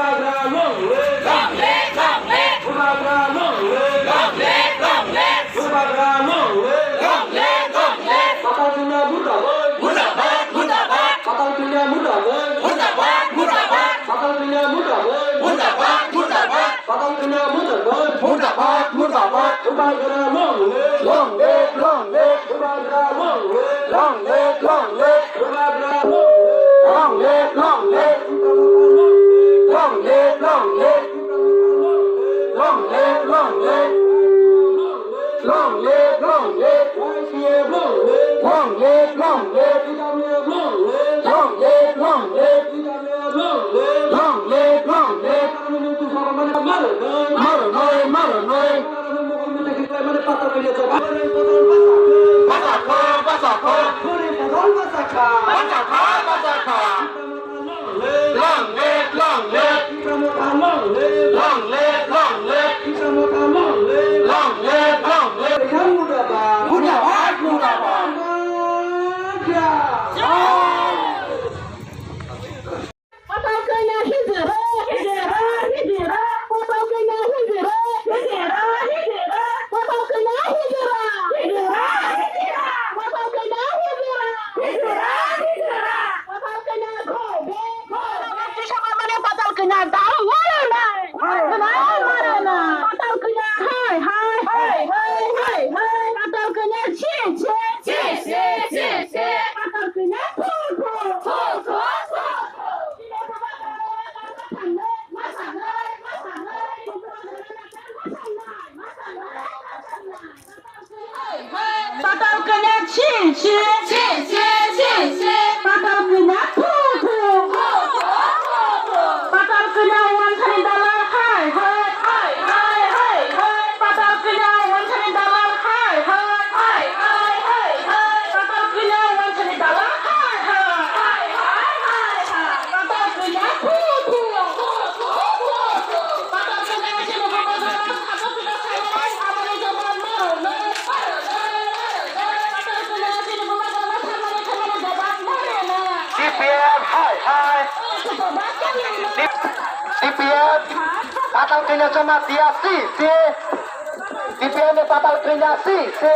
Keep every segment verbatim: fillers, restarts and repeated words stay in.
Bubagra long live! Long live, long live! Bubagra long live! Long live, long live! Bubagra long live! Long live, long live! Patal Kanya murdabad! Murdabad, murdabad! Patal Kanya murdabad! Murdabad, murdabad! Patal Kanya murdabad! Murdabad, murdabad! Patal Kanya murdabad! Murdabad, murdabad! Bubagra long live! Long live, long live! Bubagra long live! Long live, long live! Bubagra long live! Long live, long live! Long live, long live! Long live, long live! Long live, long live! Y C F long live! Long live, long live! Long live, long live! Long live, long live! Long live, long live! Maranoi, maranoi! Basa kha, basa kha! Basa kha, basa kha! Long live, long live! Long live, long live! Long live, long live! Murdabad, murdabad! Patal Kanya hijra, hijra, hijra. Patal Kanya hijra, hijra, hijra. Patal Kanya hijra, hijra, hijra. Patal Kanya hijra, hijra, hijra. Patal Kanya go back, go back. Patal Kanya down, mare na. Mare na, mare na. Patal Kanya hi, hi, hi, hi, hi, hi. Patal Kanya chi, chi, chi, chi, chi, chi. Patal Kanya thu, thu, thu, thu, thu, thu. Patal Kanya chi, chi, chi, chi, chi, chi. Patal Kanya thu, thu, thu, thu, thu, thu. Patal Kanya wngmani dalal hai, hai, hai, hai, hai, hai. Patal Kanya wngmani dalal hai, hai, hai, hai, hai, hai. Patal Kanya wngmani dalal hai, hai, hai, hai, hai, hai. Patal Kanya thu, thu, thu, thu, thu, thu. C P M, hai, hai. C P M, Patal Kanya joma diya si, si. C P M ni Patal Kanya si, si.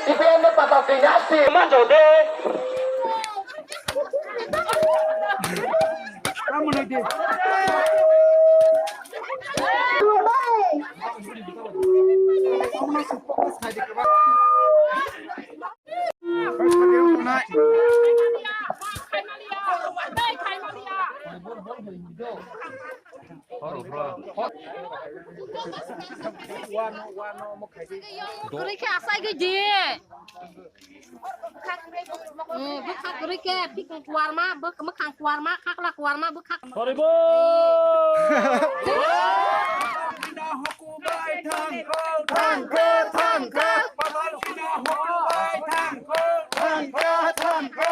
C P M ni Patal Kanya si. Manjo de. Kwrwi khe asai gwi di. Eh, bwkha kwrwi khe, bikung kuarma, bwk-, mwkhang kuarma, khakla kuarma, bwkha. Horibo! Thangkha, thangkha. Thangkha, thangkha.